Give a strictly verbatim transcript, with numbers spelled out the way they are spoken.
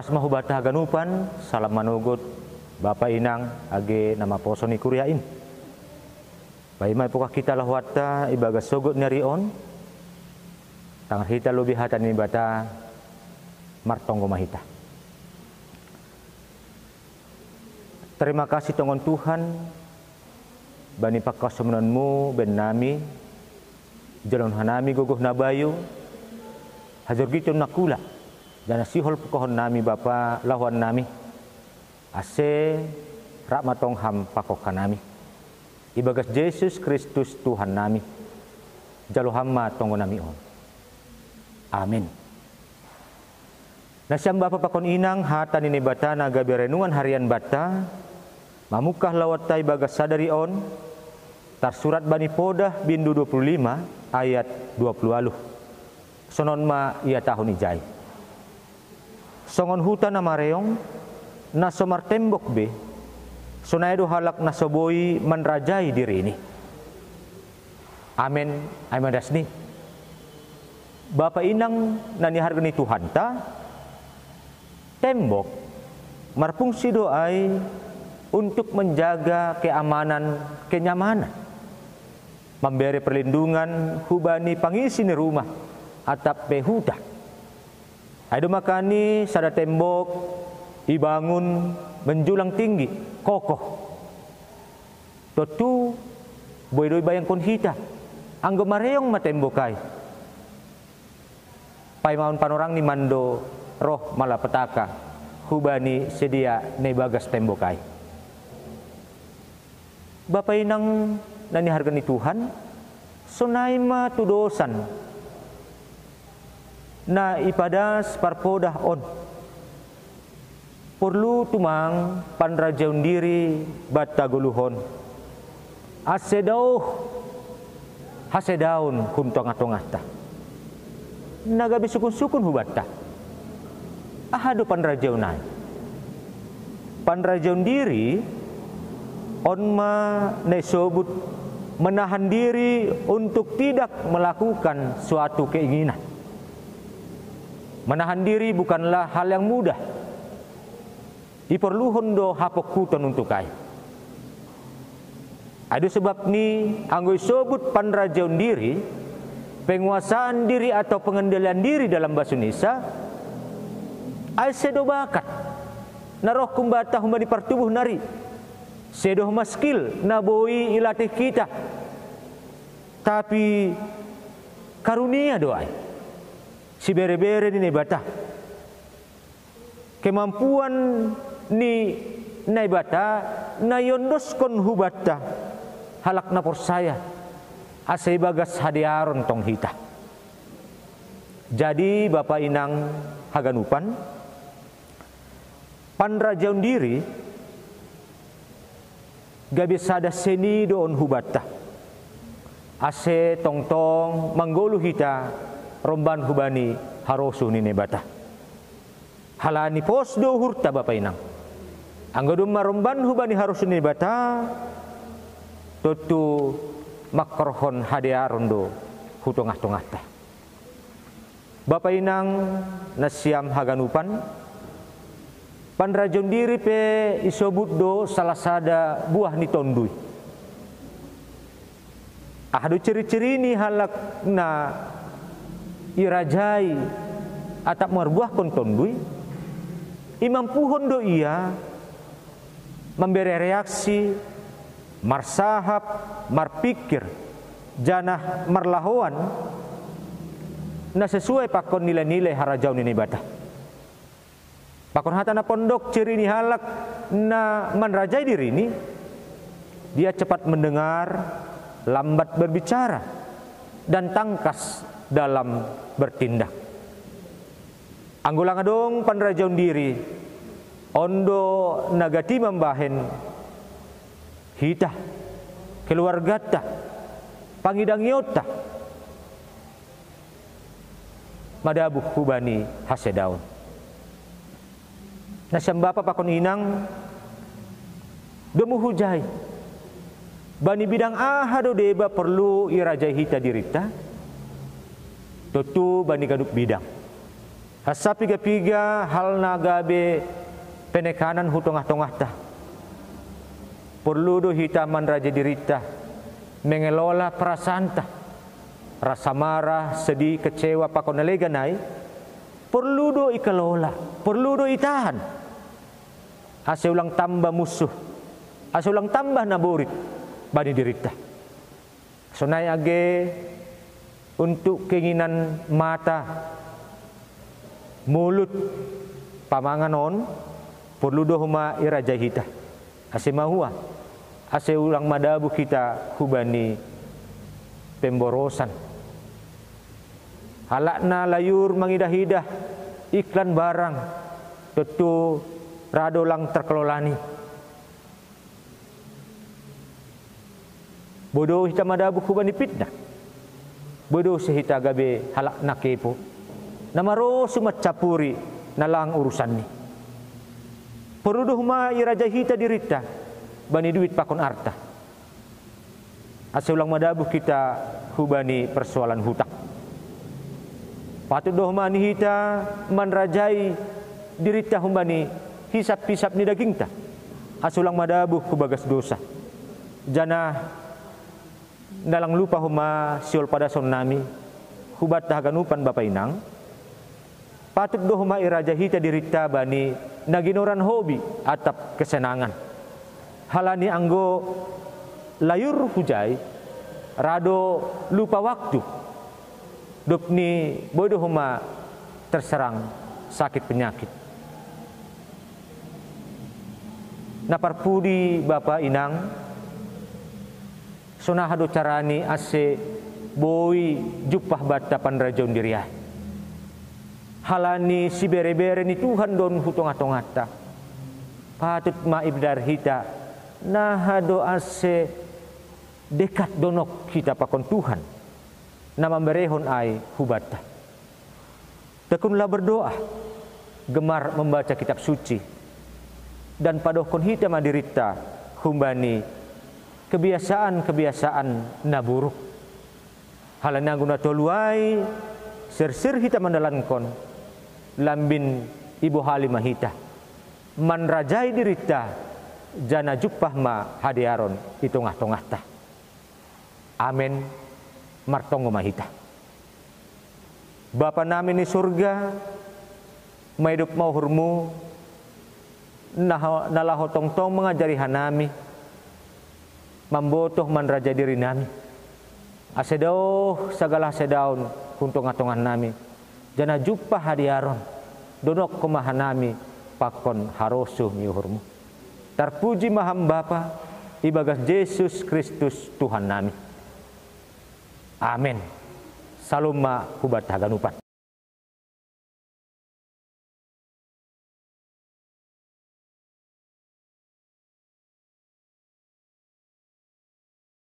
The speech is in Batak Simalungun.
Mahubatta haganupan, salam manogot, Bapa, Inang, age na maposo ni kuria in. Paima ipokah hita lahoanta ibagas sogot ni ari on, tangar hita lobei hata ni Naibata, martonggo ma hita. Terima kasih tongon Tuhan, bani pangkasomnonmu bennami, jaloon hanami gogoh na bayu, hajorgiton na kula, jana sihol pungkahon nami Bapa lahoan nami, ase rap ma tong ham pangkongka nami. Ibagas Jesus Kristus Tuhan nami, jalo ham ma tonggo nami on. Amin. Nasiam Bapa pakon Inang, hata ni Naibata na gabe renungan harian banta, mamungkah lahoanta ibagas sadari on, tarsurat bani Podah bindu dua puluh lima ayat dua puluh ualuh. Sonon ma ihatahon ijai. Songon huta na mareong, na so martembok be, sonai do halak na so boi manrajai dirini. Amen, ai ma dasni. Bapa, Inang na niharga ni Tuhanta, tembok marfungsi do ai untuk menjaga keamanan, kenyamanan, mambere perlindungan hubani pangisi ni rumah atap pe huta. Ai domma hami sada tembok ibangun menjulang tinggi, kokoh. Tontu boi do ibayangkon hita, anggo mareong ma tembok ai, paimaon panorangni mando roh malapetaka hubani sedia na ibagas tembok ai. Bapa, Inang na niharga ni Tuhan, sonai ma tudosan na ipadas parpodah on. Porlu tumang panrajaon diri banta goluhon, ase daoh hasedaon hun tongah-tongahta. Na gabe sukun-sukun hubanta. Aha do panrajaon ai? Panrajaon diri on ma na isobut menahan diri untuk tidak melakukan suatu keinginan. Menahan diri bukanlah hal yang mudah. Iporluhon do hapongkuton untuk ai. Ai do sebabni anggo isobut panrajaon diri, penguasaan diri atau pengendalian diri dalam bahasa Indonesia, ai sedo bakat na roh humbanta humbani partubuh nari, sedo ma skill na boi ilatih hita. Tapi karunia do ai, sibere-bere ni Naibata. Kemampuan ni Naibata na iondoskon hubanta halak na porsaya, ase ibagas hadearon tong hita. Jadi Bapa, Inang haganupan, panrajaon diri gabe sada seni do on hubanta, ase tongtong manggoluh hita romban hubani harosuh ni Naibata. Halani pos do uhurta, Bapa, Inang. Anggo domma romban hubani harosuh ni Naibata, tontu mangkorhon hadearon do hu tongah-tongahta. Bapa, Inang nasiam haganupan, panrajaon diri pe isobut do salah sada buah ni Tonduy. Aha do ciri-ciri ni halak na irajai atap marbuahkon Tonduy? Imampuhon do ia mambere reaksi, marsahap, marpingkir, janah marlahoan na sesuai pakon nilai-nilai harajaon ni Naibata. Pakon hata na pondok, ciri ni halak na manrajai dirini, dia cepat mendengar, lambat berbicara, dan tangkas dalam bertindak. Anggo lang adong panrajaon diri, on do na gati mambahen hita, keluarganta, pangidangionta madabuh hubani hasedaon. Nasiam Bapa pakon Inang, domu hujai, bani bidang aha do deba porlu irajai hita dirinta? Tontu bani ganup bidang. Asa piga-piga hal na gabe penekanan hu tongah-tongahta, porlu do hita manrajai dirinta, mengelola perasaanta, rasa marah, sedih, kecewa, pakon na legan ai, porlu do ikelola, porlu do itahan, ase ulang tamba munsuh, ase ulang tamba na borit bani dirinta. Sonai age untuk keinginan mata, mulut, pamangan on, porlu do homa irajai hita. Ase mahua, ase ulang madabuh hita hubani pemborosan. Halak na layur mangidah-idah iklan barang, tontu ra do lang terkelolani. Boi do hita madabuh hubani pitnah. Boi do se hita gabe halak na kepo, na marosu mancampuri na lang urusanni. Porlu do homa irajai hita dirinta bani duit pakon arta, ase ulang madabuh hita hubani persoalan hutang. Patut do homa ni hita manrajai dirinta hubani hisap-hisap ni dagingta, ase ulang madabuh hu bagas dosa. Janah na lang lupa homa siol padasonnami hubanta haganupan bapa inang, patut do homa irajai hita dirinta bani na ginoran hobi atap kesenangan. Halani anggo layur hujai, ra do lupa waktu, dob ni boi do homa terserang sakit penyakit. Na parpudi bapa inang, sonaha do carani ase boi jumpah banta panrajaon diri ai? Halani sibere-bere ni Tuhan do on hu tongah-tongahta, patut ma ipitar hita naha do ase dekat donok hita pakon Tuhan, na mamberehon ai hubanta. Tekunlah berdoa, gemar membaca kitab suci, dan padohkon hita ma dirinta hubani kebiasaan-kebiasaan na buruk. Halani anggo na tolu ai sirsir hita mandalankon, lambin ibohali ma hita, manrajai dirinta, janah jumpah ma hadearon i tongah-tongahta. Amen. Martonggo ma hita. Bapa nami ni surga, maidop ma uhurmu, na ho-, na laho tongtong mangajari hanami, mambotoh manrajai dirinami, ase daoh sagala hasedaon hun tongah-tongahnami, janah jumpah hadearon, donokkon ma hanami pakon harosuh ni uhurmu. Tarpuji ma Ham Bapa, ibagas Jesus Kristus Tuhannami. Amen. Salom ma hubanta haganupan.